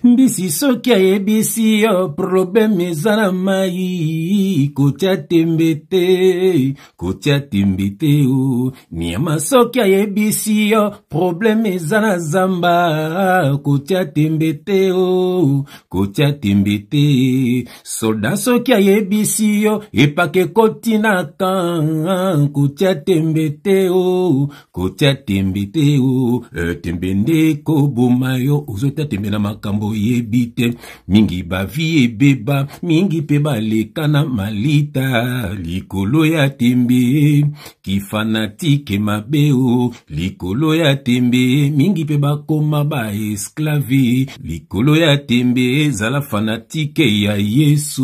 Mbisi soki ayebisi yo probleme eza na mai, kotia tembe te, kotia tembe te o. Nyama soki ayebisi yo probleme eza na zamba, kotia tembe te o, kotia tembe te. Soldat soki ayebisi yo epaka ekoti na kan, kotia tembe te o, kotia tembe te o. Tembe nde koboma yo, ozotia tembe na makambo oyebi te. Mingi bavi ebeba, mingi mpe baleka na malita likolo ya tembe, kifanatike mabe o likolo ya tembe, mingi mpe bakoma ba esclave likolo ya tembe. Ezala fanatike ya Yesu.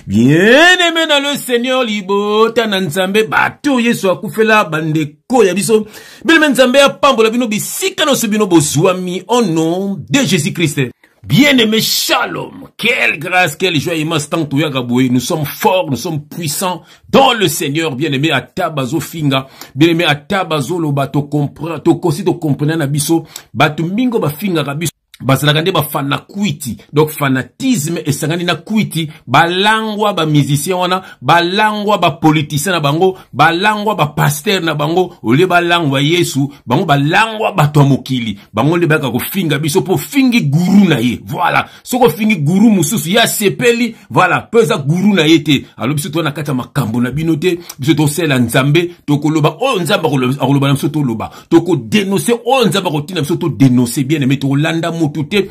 Bien-aimé dans le Seigneur, libota na Nzambe, bato Yesu akufela, bandeko ya biso bien-aimé, Nzambe apambola bino bisika nyonso bino bozwami au nom de Jésus-Christ. Bien-aimé, shalom. Quelle grâce, quelle joie immense tant toyaka boye. Nous sommes forts, nous sommes puissants dans le Seigneur. Bien-aimé, ata bazo finga. Bien-aimé, ata bazo loba, to comprend, to kosi to comprendre na biso. Bato mingo ba finga ka biso. Bazalaka nde bafana kwiti, donc fanatisme esangani na kwiti. Balangwa bamusicien wana, balangwa bapoliticien na bango, balangwa bapasteur na bango. Olie balangwa Yesu, bango balangwa bato ya mokili. Bango nde bayaka kofinga biso mpo fingi guru na ye. Voilà, soki ofingi guru mosusu, ye asepeli. Voilà, mpo eza guru na ye te. Alo biso toza na kati ya makambo na bino te. Biso tosala Nzambe, tokoloba oyo Nzambe akoloba na biso toloba, tokodenonse oyo Nzambe akotinda biso todenonse. Bien aimé, tokolanda motu te,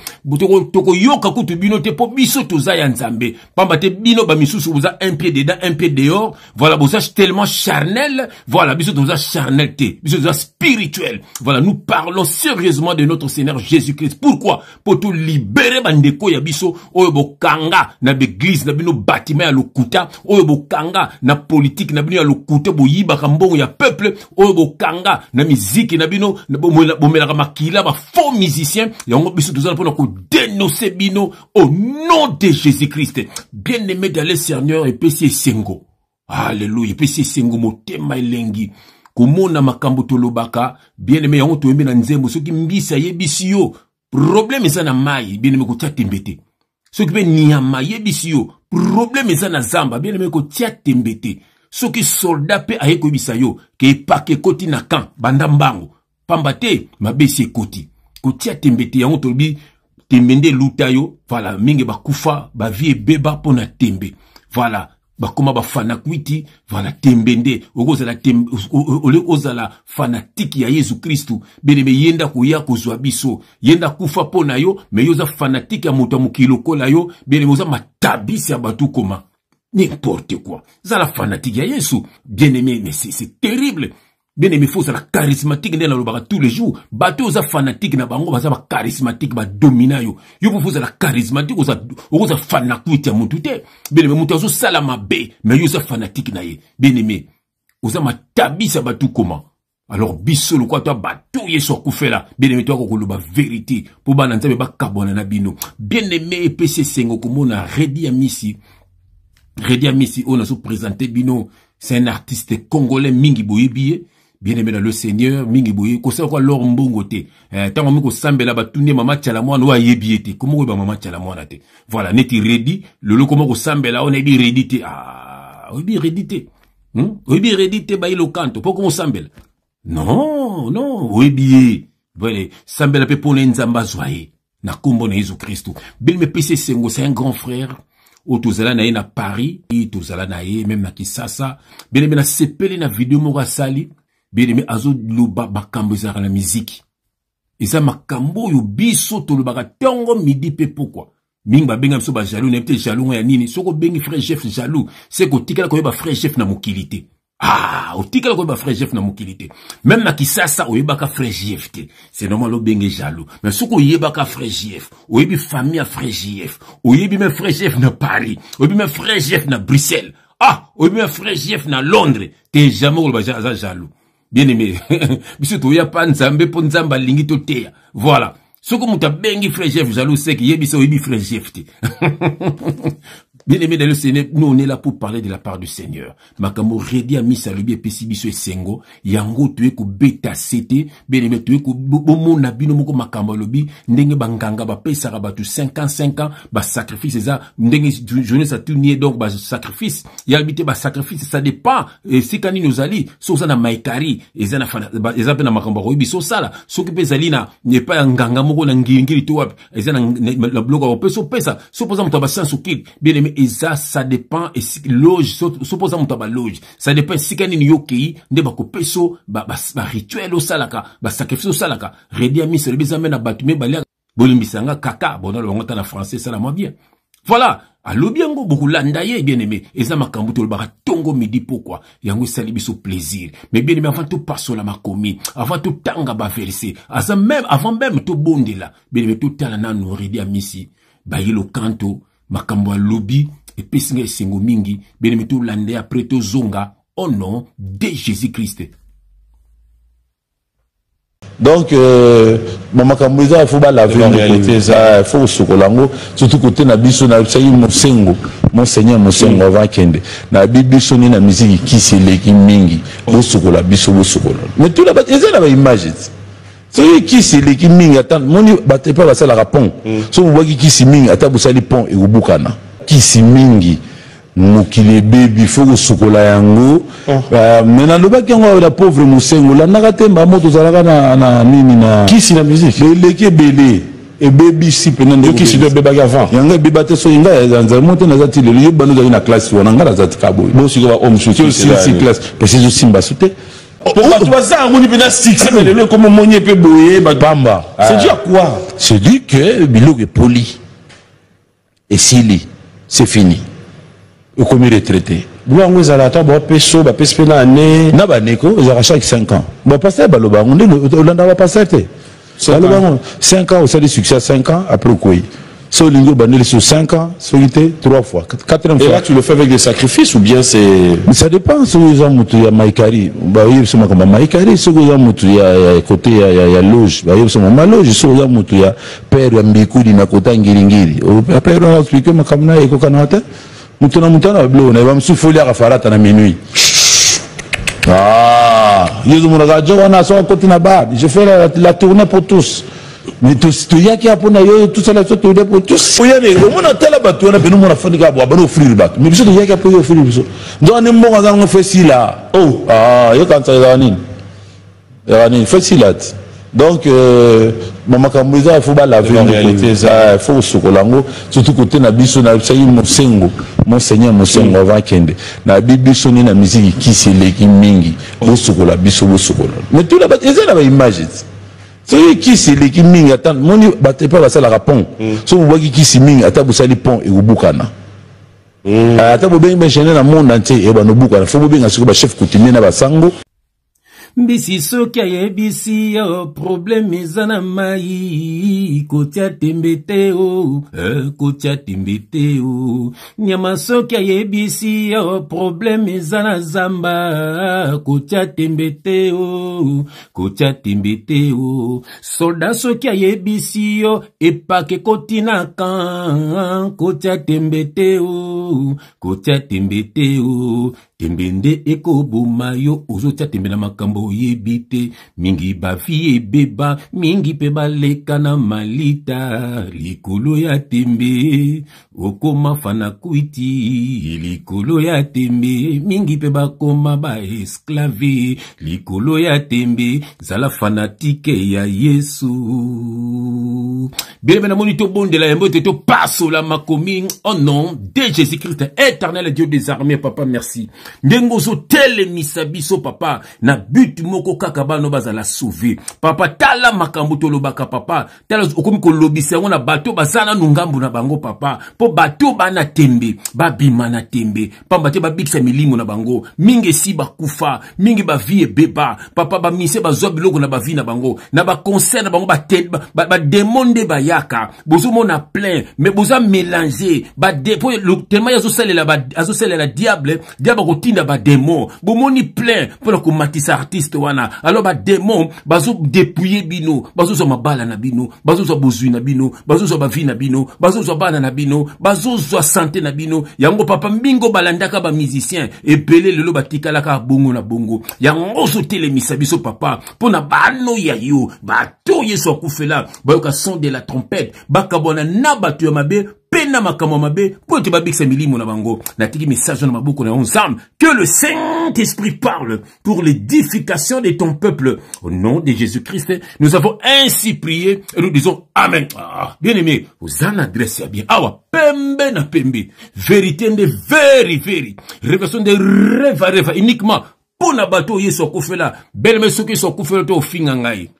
tokoyoka kutu bino te, mpo biso toza ya Nzambe. Pamba te bino bamisusu boza un pied dedans, un pied dehors. Voilà, boza tellement charnel. Voilà, biso toza charnel te, biso toza spirituel. Voilà, nous parlons sérieusement de notre Seigneur Jésus-Christ. Pourquoi? Po to libérer bandeko ya biso oyo bokanga na baeglise na bino, batima ya lokuta, oyo bokanga na politique na bino ya lokuta, boyibaka mbongo ya peuple, oyo bokanga na miziki na bino, bomelaka makila ba faux musicien. Yango biso toza mpona kodénoncer bino au nom de Jésus-Christ. Bien-aimé dans le Seigneur, epesi esengo. Alleluya, epesi esengo, motema elengi komona makambo tolobaka. Bien-aimé, yango toyembi na nzembo: soki mbisi ayebisi yo problème eza na mai, bien-aimé, kotia tembe te. Soki mpe nyama ayebisi yo problème eza na zamba, bien-aimé, kotia tembe te. Soki soldat mpe aye koyebisa yo ke epaka ekoti na camp, banda mbango, pamba te mabe esi ekoti, kotia tembe te. Yango tolobi tembe nde eluta yo. Voilà, mingi bakufa, bavie ebeba mpo na tembe. Voilà, bakoma bafana kwiti. Voilà, tembe nde okozala tembe. Ole ozala fanatique ya Yesu Kristu, bien-aimé, ye nde akoya kozwa biso, ye nde akufa mpo na yo, mais yo oza fanatique ya moto ya mokili lokola yo. Bien-aimé, oza matabisi ya bato koma n'importe quoi. Zala fanatique ya Yesu, bien-aimé. Mais c'est terrible, bien-aimé. Faut ozala charismatique. Nde nalobaka tous les jours, bato oza fanatique na bango baza bacharismatique, badomina yo. Yo mpo faut ozala charismatique, okoza fanakwiti ya motu te. Bien-aimé, moto azosala mabe, mais yo oza fanatique na ye. Bien-aimé, oza matabisi ya bato koma. Alors biso lokola toa bato Yesu akufela, bien-aimé, toyaka koloba vérité mpo bana Nzambe bakabwana na bino. Bien-aimé, epesi esengo komona Reddy Amisi. Reddy Amisi oyo nazoprésente bino, c'est un artiste congolais, mingi boyebi ye. Bien-aimé dans le Seigneur, mingi boye kosala kwa lor mbongo te. Ntango mi kosambela, batuni mama Tiala Mwana oyo ayebi ye te, komo koyeba mama Tiala Mwana te. Voilà, neti Reddy lelo koma kosambela oyo, nayebi Reddy te. Ah, oyebi Reddy te, Oyebi Reddy te, bayi lokanto mpo koma osambela. Non, non, oyebi ye. Voilà, sambela mpe mpona ye, Nzambe azwa ye na nkombo na Yesu Kristu. Bien, epesi esengo. C'est un grand frère oyo tozala na ye na Paris, tozala na ye même na Kisasa. Bien aimé, nasepeli na video moko asali. Bien aimé, azoloba makambo ezalaka na miziki, eza makambo oyo biso tolobaka ntongo, midi mpe pokwa. Mingi babenga biso bajaloux, nayebi te jaloux ngo ya nini. Soki obengi frère Jeff jaloux, se kotikala koyeba frère Jeff na mokili te. Ah, otikala koyeba frère Jeff na mokili te. Même na Kisasa oyebaka frère Jeff te, c'est normal obenge jaloux. Mais soki oyebaka frère Jeff, oyebi famille ya frère Jeff, oyebi même frère Jeff na Paris, oyebi même frère Jeff na Bruxelles, ah, oyebi même frère Jeff na Londres te, jamais okoloba aza jaloux. Bien aimé, biso toya pa Nzambe mpo Nzambe alingi toteya. Voilà, soki moto abengi frère Jeff jaloux, seki yebisa oyebi frère Jeff te. Bien aimé dans le Seigneur, nous on est là pour parler de la part du Seigneur. Makambo Reddy Amisi alobi epesi biso esengo, yango toye kobeta sete, bien aimé toye komona bino moko makambo alobi ndenge banganga bapesaka bato 55 ans, ba sacrifice eza ndenge journée atuni ye, donc ba sacrifice yalobi te, ba sacrifice ça dépend esika nini ozali. Soki oza na maikari, eza na eza mpe na makambo akoyebi so osala. Soki mpe ezali na epai ya nganga moko na ngiringiri to wapi, eza na biloko ya kopesa, opesa. Soki mpoza moto ya bascience occulte, bien aimé, eza ça dépend loge. Soki mpoza moto ya baloge, ça dépend esika nini yokei nde bakopesa barituel osalaka, basacrifice osalaka. Reddy Amisi alobi eza mpe na bato me baliaka, bolimbisa nga, kaka bona bango ata na français esala mwa bien. Voilà, alobi yango, bokolanda ye. Bien aimé, eza makambo tolobaka ntongo, midi, pokwa, yango esali biso plaisir. Mais bien aimé, avant topasola makomi, avant totanga baverset, aza même avant même tobondela, bien aimé, totala nanu Reddy Amisi baye lokanto. Makambo alobi epesi ngai esengo mingi. Bien aimé, tolanda ye, après tozonga, au nom de Jésus Christ. Donc bamakambo eza, faut balaver, faut kosukola yango, surtout côté na biso. Nayebisaki Mosengo, Monseigneur Mosengo, avant akende, nayebi biso nde na misiki kisi eleki mingi, bosukola biso, bosukola. Mais tuna, eza na baimage ti soki kisi eleki mingi, ata moni bato epai basalaka pont, soki bobwaki kisi mingi, ata bosali pont, ekobukana. Kisi mingi, mokili ebebi, faut kosukola yango. Mais nalobaki yango na pauvre Mosengo, olandaka te. Mbamo tozalaka na nini na kisi na musique. Eleki ebele, ebebisi mpena. Yo kisi nde ebebaki avant? Yango ebeba te. Soki ngai nzala mo te, naza ti lelo. Yo bano ozalaki na classe wana, ngai naza tika boye. Bo sikoyo baoyo mosusu? Osilisi classe parce ezosimba su te. Po bato baza yango ni mpena succès, mais lelo ekoma omoni mpe boye. Pamba. C'est dû à quoi? C'est dû que biloko epoli, esili, c'est fini, okomi retraité. Bilo yango ezala ata bapesi, bapesi mpe na ane. Na baneko ezalaka chaque 5 ans. Bapasteur baloba yango nde olandaka, bapasteur te baloba yango. 5 ans, osali succès 5 ans, après okoyi. So olingi obandeli sur 5 ans, soki te 3 fois, quatrième fois. Et là, tu le fais avec des sacrifices ou bien c'est? Ça dépend. Soki oza motu ya maikari, bayebi biso makambo ya maikari. Soki oza motu ya côté ya loge, bayebi biso makambo ya loge. Soki oza motu ya père ya mbikudi na kota ngiringiri, père wana explique makambo na ye, ekokana te. Moto na moto ana biloko na ye. Bamosusu foliaka farata na minuit. Ah, yo ozomonaka jo wana, soki akoti na bar, je fais la tournée pour tous. Mais toyaki ya mpona yo, tosala so tournée pour tous. Oyani omona, tala bato wana pene, omona fandi kaka bana offrir bato, mais biso toyaki mpo yo offrir biso. Nzoka nde mbongo aza nango, fe sila. Oh, ah, yo kanisa ezaka nini, ezaka nini, fe sila ti. Donc bamakambo eza, faut balaver, faut kosukola yango, surtout côté na biso. Nayebisaki Mosengo, Monseigneur Mosengo, avant akende, nayebi biso nde na misiki kisi eleki mingi, bosukola biso, bosukola. Mais tuna, eza na baimage ti soki kisi eleki mingi, ata moni bato epai basalaka pont, soki bobwaki kisi mingi, ata bosali pont, ekobukana. Ata bobengi baingénieur na monde entier, ebanda obukana. Faut bobenga sikoyo bachef coutumier na basango. Mbisi soki ayebisi yo problème eza na mai, kotia tembe te o, kotia tembe te o. Nyama soki ayebisi yo problème eza na zamba, kotia tembe te o, kotia tembe te o. Soldat soki ayebisi yo epake ekoti na kan, kotia tembe te o, kotia tembe te o. Tembe nde ekoboma yo. Ozotia tembe na makambo oyebi te. Mingi bavi ebeba, mingi mpe baleka na malita likolo ya tembe. Okoma fanakwiti likolo ya tembe. Mingi mpe bakoma baesclave likolo ya tembe. Zala fanatique ya Yesu. Bien aimé, namoni tobondela yango ete topasola makomi, au nom de Jésus Christ. Éternel Dieu des armées, papa, merci ndenge ozotelemisa biso, papa, na but moko kaka, bana bazala sauve. Papa, tala makambo tolobaka, papa, tala okomi kolobisa yango na bato baza nanu ngambu na bango, papa, mpo bato bana tembe babima na tembe, pamba te babikisa milimo na bango. Mingi esi bakufa, mingi bavi ebeba, papa. Bamise bazwa biloko na bavi na bango, na baconcert na bango, bademo nde baya. bayaka bozomona plein, mais boza mélange badepo tellement azosalela azosalela diable. Diable akotinda badémon. Bomoni plein mpona komatisa artiste wana, alors badémon bazodépouiller bino, bazozwa mabala na bino, bazozwa bozwi na bino, bazozwa bavie na bino, bazozwa bana na bino, bazozwa santé na bino. Yango papa Mbingo balandaka bamusicien ebele, lelo batikalaka bongo na bongo. Yango ozotelemisa biso, papa, mpo na bano ya yo, bato Yesu akufela, bayoka son de la trompette, bakabwana na bato ya mabe mpe na makambo ya mabe, mpo ete babikisa milimo na bango. Natiki message na maboko na yo, Nzambe. Que le Saint-Esprit parle pour l'édification de ton peuple. Au nom de Jésus-Christ, nous avons ainsi prié et nous disons amen. Ah, bien aimé, oza na adresse ya bien awa. Pembe na pembe, vérité nde veri veri, révélation nde reva reva, uniquement mpo na bato oyo Yesu akufela. Bien-aimé, soki Yesu akufela to ofinga ngai,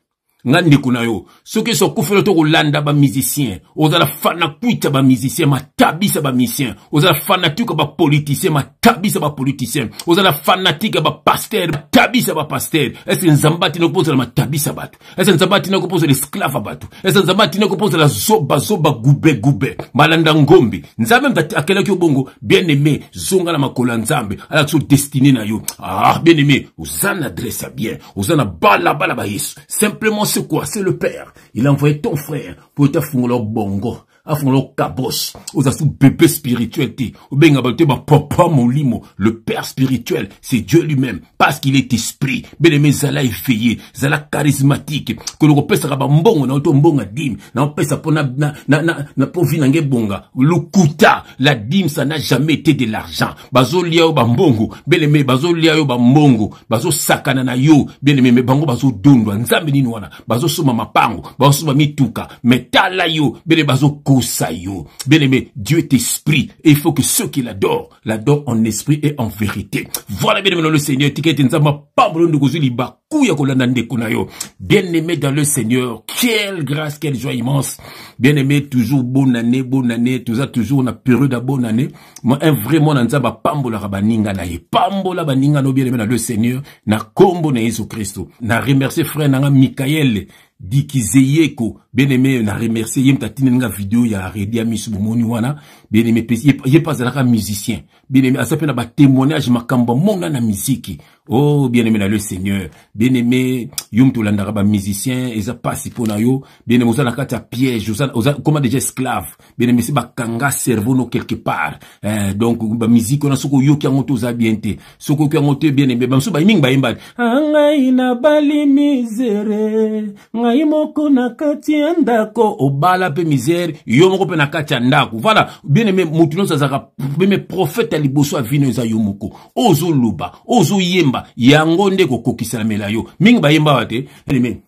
nga ndeko na yo, soki Yesu akufela to kolanda bamusicien, ozala fanakwita bamusicien, matabisa bamusicien, ozala fanatique ya bapoliticien, matabisa bapoliticien, ozala fanatique ya bapasteur, matabisa bapasteur. Ese Nzambe atina mpo ozala matabisa bato? Ese Nzambe atina mpo ozala esclave ya bato? Ese Nzambe atina mpo ozala zobazoba, gubegube, malanda ngombe? Nzambe moto akelaki yo bongo? Bien aimé, zonga na makolo ya Nzambe, alakisa destinée na yo. Ah, bien aimé, oza na adresse ya bien, oza na balabala ba Yesu. Simplement, c'est quoi? C'est le Père. Il a envoyé ton frère pour ete afungola bongo, afungola kabos. Oza su bébé spirituel te, obenga bato te bapapa molimo. Le père spirituel, c'est Dieu lui-même, parce qu'il est esprit. Bien aimé, zala éveillé, zala charismatique. Kolo kopesaka bambongo na yo to mbongo ya dîme na opesa mpo na, na, na, na, na po vie na nge ebonga, lokuta. La dîme, ça n'a jamais été de l'argent. Bazolia yo bambongo, bien aimé, bazolia yo bambongo, bazosakana na yo, bien aimé, mais bango bazodondwa. Nzambe nini wana? Bazosomba mapango, bazosomba mituka, mais tala yo, bien aimé, bazokosa yo. Bien aimé, Dieu est esprit et il faut que ceux qui l'adorent l'adorent en esprit et en vérité. Voilà, bien aimé dans le Seigneur, tika ete Nzambe apambola ndeko ozwi libaku ya kolanda ndeko na yo. Bien aimé dans le Seigneur, quelle grâce, quelle joie immense. Bien aimé, toujours bonne année, bonne année. Toza toujours na période ya bonne année. Moi, un vrai mwana Nzambe apambolaka baninga na ye. Pambola baninga no, bien aimé dans le Seigneur, na kombo na Yesu Kristo. Na remercier frère nanga Mikael Dikizeyeko. Bien aimé, na remercier ye moto atindeli nga video ya Redi ya miso bomoni wana. Bien aimé, ye mpe azalaka musicien. Bien aimé, aza mpe na batémoignage, makambo amona na miziki. Oh, bien aimé dans le Seigneur, bien aimé, yo moto olandaka bamusicien, eza pasi mpo na yo. Bien aimé, oza na kati ya piège, oza koma déjà esclave. Bien aimé, si bakanga cerveau no quelque part, eh, donc bamiziki wana, soki oyoki yango te, oza bien te. Soki oyoki yango te, bien aimé, bamosusu bamingi bayemba: ngai nabali misère, ngai moko na kati ya ndako. Obala mpe misère, yo moko mpe na kati ya ndako. Voilà, bien aimé, motu nyonso azalaka même prophète ya liboso ya vino eza yo moko. Ozoloba, ozoyemba, yango nde kokokisamela yo. Mingi bayemba wa te: bien aimé,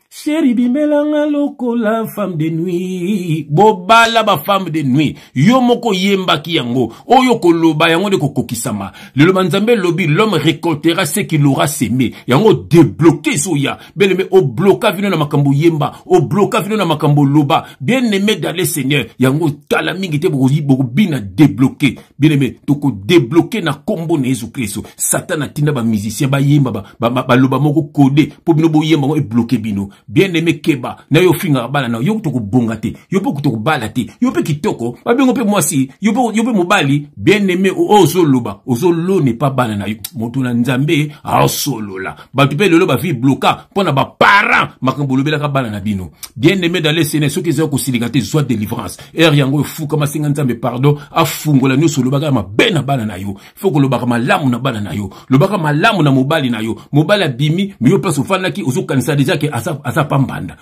chéri, bimelanga lokola femme de nuit. Bobala bafemme de nuit, yo moko oyembaki yango. Oyo koloba, yango nde kokokisama. Liloba Nzambe elobi: l'homme récoltera ce qu'il aura semé. Yango débloqué ezoya. Bien aimé, obloka vino na makambo oyemba, obloka vino na makambo oloba. Bien aimé dans le Seigneur, yango tala mingi te, bokobina débloqué. Bien aimé, tokodébloquer na nkombo na Yesu Kristo. Satan atinda bamusicien bayemba, baloba moko kode mpo bino boyemba ngo, ebloquer bino. Bien aimé, keba na yo. Ofingaka bana na yo, tokobonga te, yo mpe tokobala te, yo mpe kitoko babengo mpe mwasi, yo mpe mobali. Bien aimé, oyo ozoloba, ozolona epa bana na yo. Moto na Nzambe aosolola. Bato mpe lelo bavie bloquée mpo na baparent, makambo olobelaka bana na bino. Bien aimé dans le Seigneur, soki ezali kosilika te, zwa délivrance. Ere yango efukama, senga Nzambe pardon, afungola nyonso olobaka ya mabe na bana na yo. Fo kolobaka malamu na bana na yo, lobaka malamu na mobali na yo. Mobali abimi, mais yo place ofandaki, ozokanisa déjà ke aza pambanda.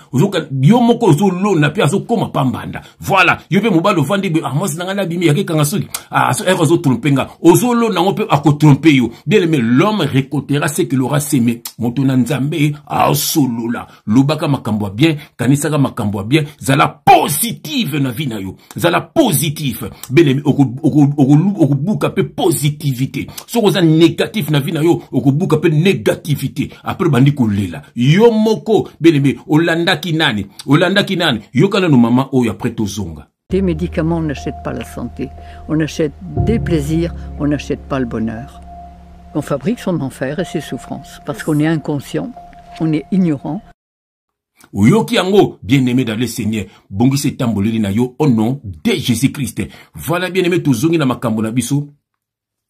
Yo moko ozolona mpe azokóma pambanda. Voilà, yo mpe mobali ofandi boye: ah, mwasi na ngai nabimi, yakekanga soki ere azotromper nga. Ozolona yango mpe akotromper yo. Bien aimé, l'homme récoltera ce qu'il aura semé. Moto na Nzambe asolola. Lobaka makambo ya bien, kanisaka makambo ya bien, zala positive na vie na yo, zala positif. Bien aimé, okobuka mpe positivité. Soki oza négatif na vie na yo, okobuka mpe négativité. Après bandi kolela yo moko. Bien aimé, olandaki nani? Olandaki nani? Yoka nanu mama oyo, après tozonga. Des médicaments, on n'achète pas la santé. On achète des plaisirs, on n'achète pas le bonheur. On fabrique son enfer et ses souffrances parce qu'on est inconscient, on est ignorant. Oyoki yango, bien aimé dans le Seigneur, bongisa etamboleli na yo au nom de Jésus Christ. Voilà, bien aimé, tozongi na makambo na biso.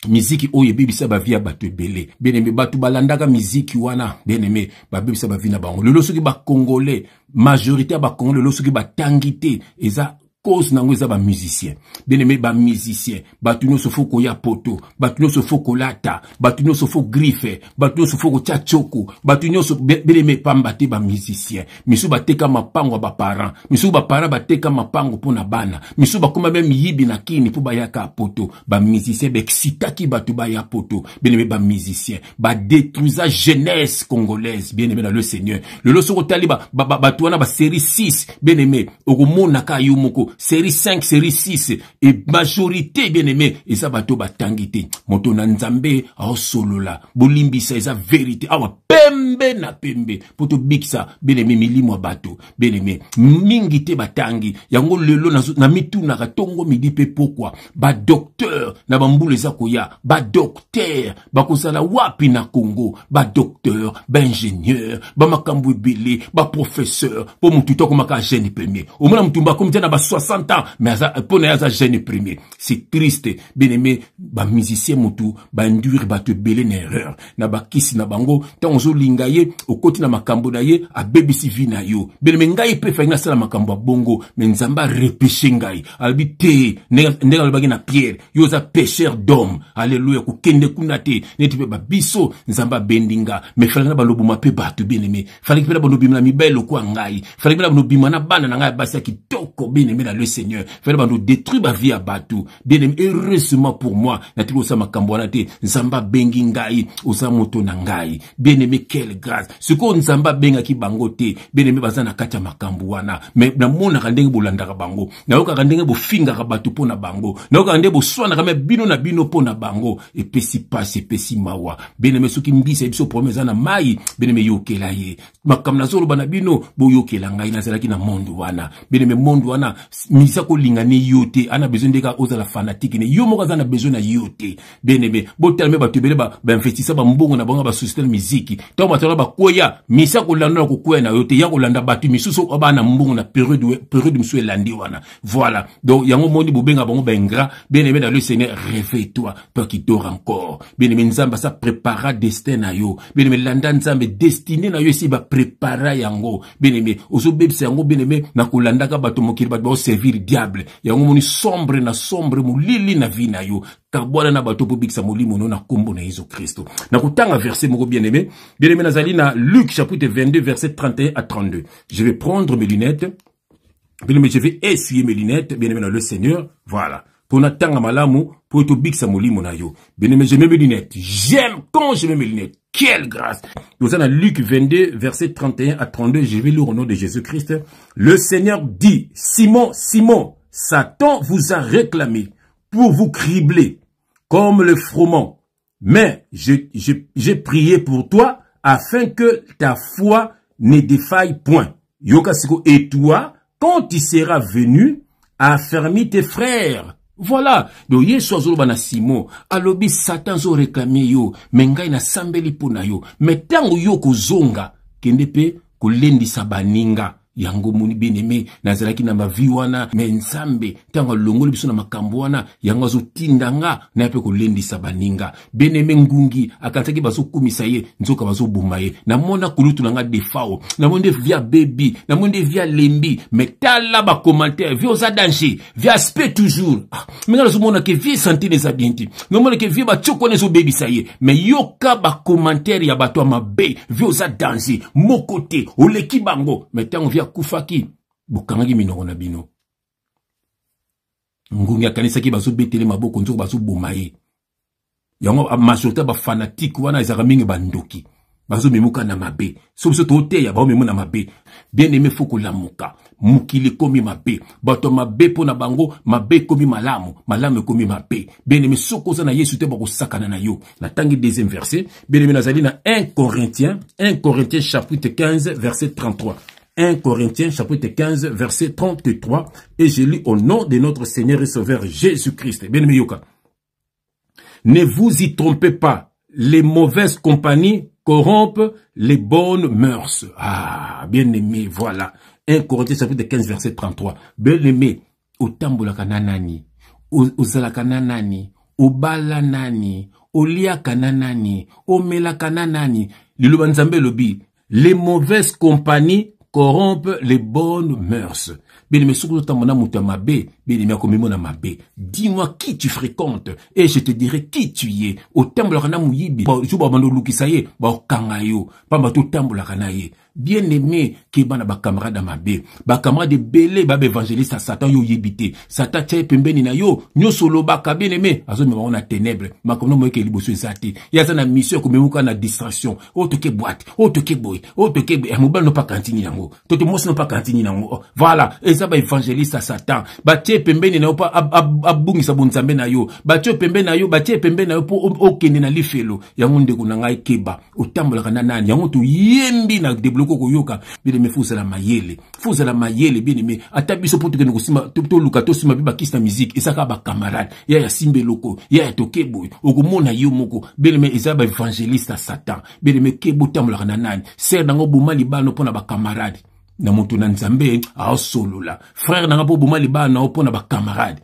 Miziki oyo ebebisa bavie ya bato ebele, bien aimé. Bato balandaka miziki wana, bien aimé, babebisa bavie na bango. Lelo soki bacongolais, majorité ya bacongolais lelo soki batangi te, eza cause nango eza bamusicien, bien aimé. Bamusicien, bato nyonso faut koya poto, bato nyonso faut kolata, bato nyonso faut griffe, bato nyonso faut kotia tioko, bato nyonso, bien aimé, pamba te bamusicien misusu bateka mapango ya baparent, misusu baparent bateka mapango mpo na bana, misusu bakóma même miyibi na kini mpo bayaka poto. Bamusicien baexcitaki bato baya poto. Bien aimé, bamusicien badétruisa jeunesse congolaise, bien aimé dans le Seigneur. Lelo soki otali bato wana, basérie 6, bien aimé, okomonaka yo moko série 5, série 6 et majorité, bien aimé, eza bato batangi te. Moto na Nzambe aosolola, bolimbisa, eza vérité awa, pembe na pembe, mpo tobikisa, bien aimé, milimo ya bato. Bien aimé, mingi te batangi yango. Lelo na mitunaka ntongo, midi mpe pokwa, badocteur na bambula eza koya, badocteur bakozala wapi na Congo? Badocteur, baingénieur, bamakambo ebele, baprofesseur, mpo motu to akomaka jeune premier. Omona motu bakomi te na ba 60 ans, mais mpo na ye aza jeune premier. C'est triste, bien aimé. Bamusicien, motu bainduire bato ebele na erreur na bakisi na bango. Ntango ozolinga ye, okoti na makambo na ye, abebisi vie na yo. Bien aimé, ngai mpe fangi nasala makambo ya bongo, mais Nzambe arepêche ngai. Alobi te, ndenge alobaki na Pierre: "Yo oza pêcheur d'homme." Alleluya. Kokende kuna te. Neti mpe babiso, Nzambe abendi nga, mais falaki na baloboma mpe bato. Bien aimé, falaki mpe na bandobima na mibali lokwa ngai, falaki mpe na bandobima na bana na ngai ya basi ya kitoko. Bien aimé dans le Seigneur, fallait bando détruire bavie ya bato. Bien aimé, heureusement pour moi, natiki kosala makambo wana te. Nzambe abengi ngai: "Oza moto na ngai." Bien aimé, quelle grâce! Sikoyo Nzambe abengaki bango te, bien aimé, baza na kati ya makambo wana. Mais namonaka ndenge bolandaka bango, nayokaka ndenge bofingaka bato mpo na bango, nayokaka ndenge boswanaka mais bino na bino mpo na bango. Epesi pasi, epesi mawa. Bien aimé, soki mbisa biso problème eza na mai, bien aimé, yokela ye. Makambo nazoloba na bino, boyokela ngai. Nazalaki na monde wana, bien aimé. Monde wana, misa kolinga ne yo te, ana besoin ndeka ozala fanatique ne yo moko, aza na besoin na yo te. Bien aimé, botala me bato ebele bainvestisa bambongo na bango, basociété na miziki. Ntango bato wana bakwea, misa kolanda na kokwea na yo te, ya kolanda bato misusu oyo baa na mbongo na période mosusu elandi wana. Voilà, donc yango moni bobenga bango baingrat. Bien aimé dans le Seigneur, réveille-toi, toi qui dors encore. Bien aimé, Nzambe asa prépara destin na yo. Bien aimé, landa Nzambe. Destinée na yo esi baprépara yango. Bien aimé, ozobebisa yango, bien aimé, na kolandaka bato mokili, bato baoservir diable. Yango moni sombre na sombre, molili na vie na yo. Kabwana na bato mpo bikisa molimo no na nkombo na Yesu Kristo. Na kotanga verset moko, bien aimé. Bien aimé, nazali na Luc chapitre 22, verset 31 à 32. Je vais prendre mes lunettes, bien aimé, je vais essuyer mes lunettes, bien aimé dans le Seigneur. Voilà, mpona tanga malamu mpo tobikisa molimo na yo. Bien aimé, je mets mes lunettes. J'aime quand je mets mes lunettes. Quelle grâce! Nous sommes à Luc 22, verset 31 à 32. Je vais lire au nom de Jésus-Christ. Le Seigneur dit: "Simon, Simon, Satan vous a réclamé pour vous cribler comme le froment. Mais j'ai prié pour toi afin que ta foi ne défaille point. Yoka siko, et toi, quand tu seras venu, affermis tes frères." Voilà, donc Yesu azoloba na Simon, alobi: "Satan azoréclame yo, mais ngai nasambeli mpo na yo. Mais ntango yo kozonga, kende mpe kolendisa baninga." Yango moni, bien-aimé, nazalaki na bavie wana, mais Nzambe ntango alongoli biso na makambo wana, yango azotinda nga na ye mpe kolendisa baninga. Bien-aimé, ngungi akanisaki bazokumisa ye, nzoka bazoboma ye. Namona kulutu na nga Defao, namoni nde vie abebi, namoni nde vie alembi, mais tala bacommentaire: "Vie oza danger, vie aspect toujours." Ah, mais nga nazomona ke vie santé eza bien te, namona ke vie batioko wana ezobebisa ye, mais yoka bacommentaire ya bato ya mabe: "Vie oza danger moko te, oleki bango." Mais ntango vie akufaki, bokangaki minoko na bino. Ngungi akanisaki bazobetele maboko, nzoko bazoboma ye. Yango majorité ya bafanatike wana ezalaka mingi bandoki, bazomemuka na mabe. So biso toteya, baomemu na mabe. Bien aimé, faut kolamuka. Mokili ekomi mabe, bato mabe mpo na bango mabe ekomi malamu, malamu ekomi mabe. Bien aimé, soki oza na Yesu te, bakosakana na yo. Natangi deuxième verset, bien aimé, nazali na 1 Corinthiens, 1 Corinthiens chapitre 15, verset 33. 1 Corinthiens chapitre 15, verset 33, et je lis au nom de notre Seigneur et Sauveur Jésus-Christ. Bien aimé, yoka. "Ne vous y trompez pas, les mauvaises compagnies corrompent les bonnes mœurs. Ah, bien aimé, voilà. 1 Corinthiens chapitre 15 verset 33. Bien aimé, otambolaka na nani? Ozalaka na nani? Obala nani? Oliaka na nani? Omelaka na nani? Liloba Nzambe elobi, les mauvaises compagnies corrompent les bonnes mœurs. Bien-aimé, soki ozotambola na moto ya mabe, bien-aimé, akomema na mabe. Dis-moi qui tu fréquentes et je te dirai qui tu es. Otambolaka na moyibi, jour babanda olukisa ye, bakokanga yo, pamba te otambolaka na ye. Bien-aimé, keba na ba camarade ya mabe. Ba camarade ebele ba evangeliste ya Satan yo oyebi te. Satan atia ye pembeni na yo, nyonso olobaka, bien-aimé, azomema bango na ténèbres. Makambo na moyeke liboso eza te. Ye aza na mission ya komema kaka na distraction. Oyo toke boîte, oyo toke boye, oyo toke boye. Mobali no pa kantini yango. Toto mwasi no pa kantini yango. Oh, voilà, eza ba evangeliste ya Satan. Batie pembeni na yo po abungisa bonzambe na yo. Batie pembeni na yo, batie pembeni na yo po okende na lifelo. Yango ndeko na ngai keba. Otambolaka na nani? Yango toyembi na debloke koyoka. Bien aimé, faut ozala mayele. Faut ozala mayele, bien aimé. Ata biso po tokende kosima, toluka tosima pe bakisi na musique, ezaka ba camarade. Ya ya simbe loko, ya ya toke boye. Okomona yo moko. Bien aimé, eza ba evangeliste ya Satan. Bien aimé, keba otambolaka na nani? Sœur nango boma libala pona ba camarade. Na moto na Nzambe aosolola. Frère nanga po boma libala na pona ba camarade.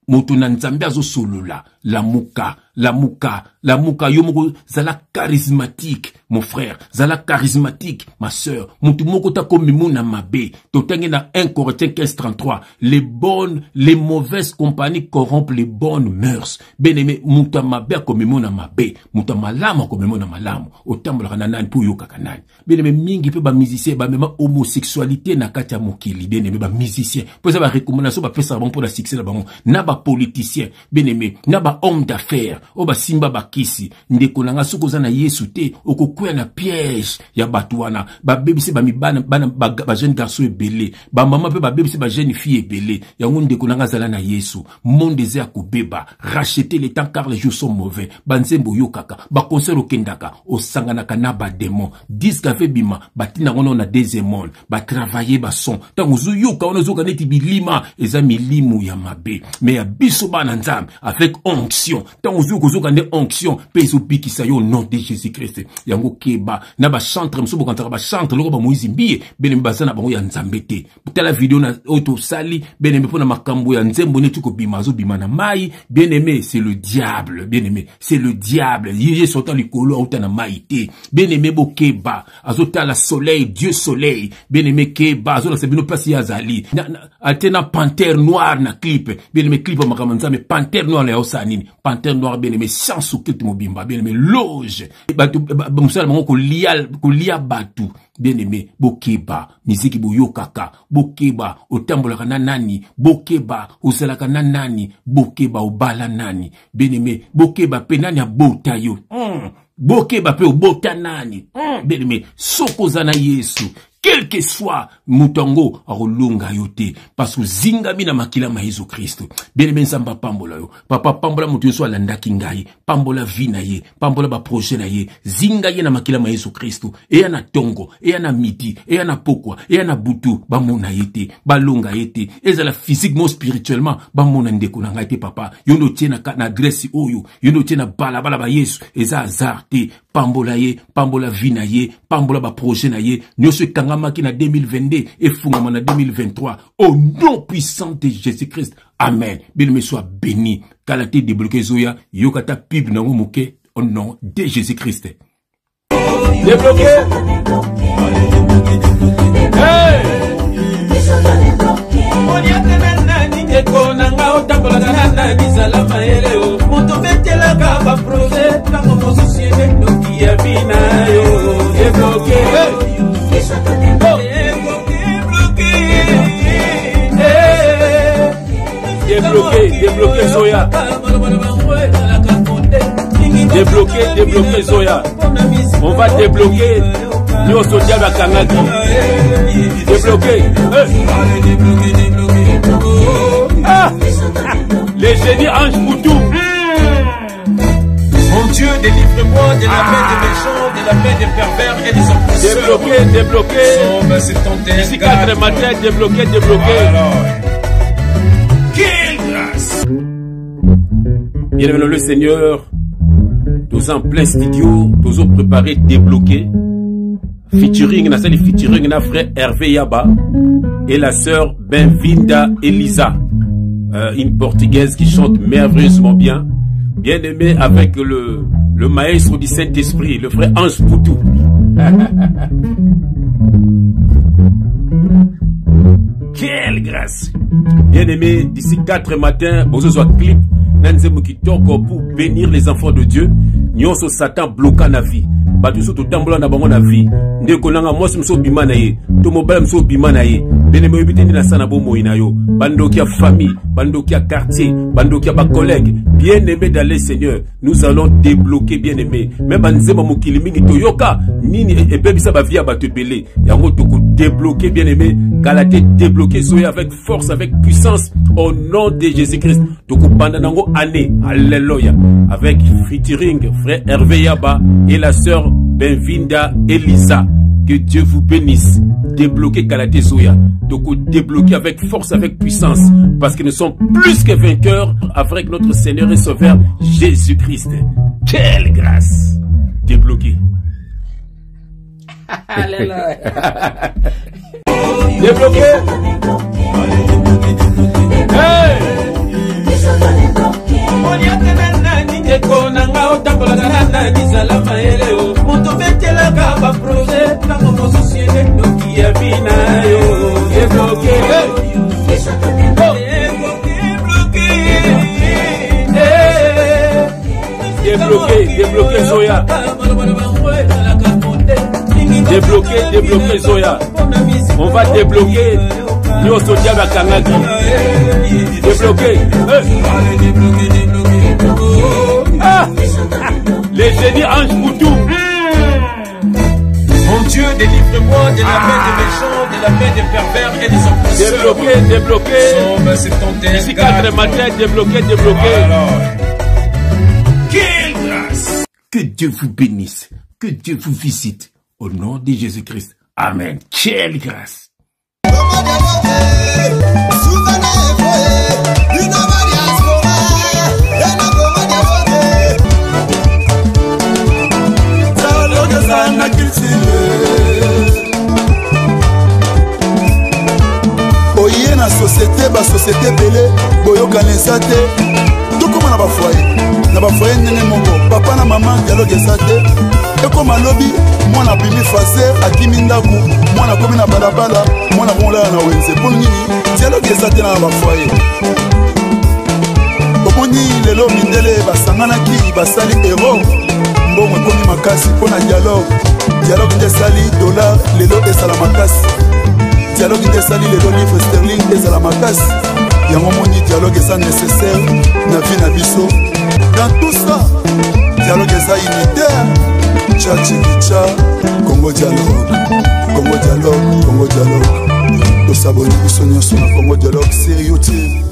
Moto na Nzambe azosolola. Lamuka, lamuka, lamuka. Yo moko zala charismatique, mon frère. Zala charismatique, ma sœur. Moto moko ta komimu na mabe. Totangi na 1 Corinthiens 15, 33. Les bonnes, les mauvaises compagnies corrompent les bonnes mœurs. Bien-aimé, moto ya mabe akomimu na mabe. Moto ya malamu akomimu na malamu. Otambolaka na nani po oyokaka nani. Bien-aimé, mingi pe ba musicien ba mema homosexualité na kati ya mokili. Bien-aimé, ba musicien. Po eza ba recommandation ba pesa bango po na succès na bango. Na ba politicien, bien-aimé, na ba homme d'affaires, oyo ba simba ba kisi. Ndeko na nga, soki oza na Yesu te, okokwea na piège ya bato wana. Ba bebisi ba mibana, bana, ba, ba jeune garçon ebele. Ba mama pe ba bebisi ba jeune fille ebele. Yango ndeko na nga, zala na Yesu. Monde eza ya kobeba. Racheter le temps car les jours sont mauvais. Ba nzembo oyokaka, ba concert okendaka, osanganaka na ba démons. Disque ave bima, batina ngono na deuxième monde. Ba travailler ba son. Tango ozoyoka wana ozoyoka neti bilima, eza milimu ya mabe. Mais ya biso bana Nzambe avec onction. Tango ozoyoka ozoyoka nde onction pe ezobikisa yo au nom de Jésus-Christ. Yango keba na ba chantre mosusu bokantaka ba chantre loko ba Moïse Mbiye, bene baza na bango ya Nzambe te. Tala video na oyo tosali, bien aimé, pona makambo ya nzembo neti kobima, azobima na mai. Bien aimé, c'est le diable. Bien aimé, c'est le diable. Ye ye sota likolo auta na mai te. Bien aimé, bokeba, azotala soleil, Dieu soleil. Bien aimé, keba, azolakisa bino place ye azali. Na, na, ate na panthère noire na clip. Bien aimé, clip ya makambo Nzambe, panthère noire na osala nini? Panthère noire, bien aimé, chance occulte mobimba. Bien aimé, loge. Bato, ba, ba, mosala bango kolia, kolia bato. Bien aimé, bokeba, miziki boyokaka, bokeba, otambolaka na nani, bokeba, ozalaka na nani, bokeba, obala nani. Bien aimé, bokeba pe nani abota yo. Bokeba pe obota nani. Bien aimé, soko oza na Yesu, quel que soit moto yango akolonga yo te, parce que ozingami na makila ma Yesu Christ. Bien aimé, Nzambe apambola yo. Papa, pambola moto nyonso alandaki ngai, pambola vie na ye, pambola ba projet na ye, zinga ye na makila ma Yesu Christ. Eya na tongo, eya na midi, eya na pokwa, eya na butu, bamona ye te, balonga ye te, ezala physiquement, spirituellement, bamona ndeko na ngai te. Papa, yo nde otie na adresse oyo, yo nde otie na balabala ba Yesu, eza hasard te. Pambola ye, pambola vie na ye, pambola ba projet na ye, nyonso ekangamaki na 2022, efungama na 2023, au nom puissant de Jésus-Christ. Amen. Bien-aimé, sois béni. Kala te débloqué Zoya, yoka ta pub nango moke au nom de Jésus-Christ. Débloqué. Hey! Ndeko na nga otambolaka na nani, zala mayele o. Moto obetelaka ba projet, ntango mosusu ye ndoki ya vie na yo. Débloqué. Débloqué, débloqué Zoya. Débloqué, débloqué Zoya. On va débloquer. Nyonso diable akangaki. Débloqué. Hey. Ah. Les génies Ange Moutou. Mon Dieu, délivre-moi de la main des méchants, de la main des pervers et des oppresseurs. Débloqué, débloqué. Psaume 71, D'ici 4 matin, débloqué, débloqué. Alors, quelle grâce. Bien-aimé dans le Seigneur, Toza en plein studio, tozo préparer débloquer. Featuring, nasali featuring na frère Hervé Yaba et la sœur Benvinda Elisa, une portugaise qui chante merveilleusement bien. Bien aimé avec le maestro du Saint-Esprit, le frère Ange Poutou. Quelle grâce! Bien aimé, d'ici 4 matins, bozo clip, na nzembo kitoko pour bénir les enfants de Dieu. Nyonso Satan bloqua na vie. Bato so totambola na bango na vie. Ndeko nanga mwasi mosusu obima na ye, to mobali mosusu obima na ye. Bien aimé, oyebi te nde nasala na bomoi na yo. Bandoki ya famille, bandoki ya quartier, bandoki ya ba collègue. Bien aimé dans le Seigneur, nous allons débloquer, bien aimé. Mais banzemba mokili mingi toyoka nini ebebisa ba vie ya bato ebele. Yango toko débloquer, bien aimé, kala te débloquer soye avec force, avec puissance, au nom de Jésus-Christ. Toko banda nango année, alléluia, avec featuring frère Hervé Yaba et la sœur Benvinda Elisa. Que Dieu vous bénisse. Débloquer Kalate Zoya. Toko débloquer avec force, avec puissance, parce que nous sommes plus que vainqueurs avec notre Seigneur et Sauveur Jésus-Christ. Quelle grâce! Débloquer. Alléluia. Débloquer. Hey! Ndeko na nga otambolaka na nani, zala mayele o. Moto obetelaka baprojet ntango mosusu ede ndoki ya vie na yo. Débloqué. Débloqué. Débloqué, débloqué Zoya. Débloqué, débloqué Zoya. On va débloquer nyonso diable akangaki. Débloqué. Hey. Ah! Les génies Ange Poutou. Mon Dieu, délivre-moi de la main des méchants, de la main des pervers et des oppresseurs. Débloqué, débloqué. Psaume 71, D'ici 4 matins, débloqué, débloqué. Alors, quelle grâce! Que Dieu vous bénisse, que Dieu vous visite. Au nom de Jésus-Christ. Amen. Quelle grâce! Oye na société, ba société ebele boyokana eza te. Tokóma na bafoyer, na bafoyer ndenge moko, papa na mama dialogue eza te. Ekóma lobi mwana abimi faser, akimi ndako, mwana akomi na balabala, mwana akomolala na wenze. Mpo nini dialogue eza te na bafoyer? Omoni lelo mindele basanganaki, basali euro, mbongo ekomi makasi mpo na dialogue. Dialogue nde esali dollar lelo ezala makasi, dialogue nde esali lelo livre sterling ezala makasi. Yango moni dialogue eza nécessaire na vie na biso. Dans tout ça, dialogue eza unitaire. Tcha tchikicha, Congo dialogue, Congo dialogue, Congo dialogue. Tosaboni biso nyonso na Congo dialogue sur YouTube.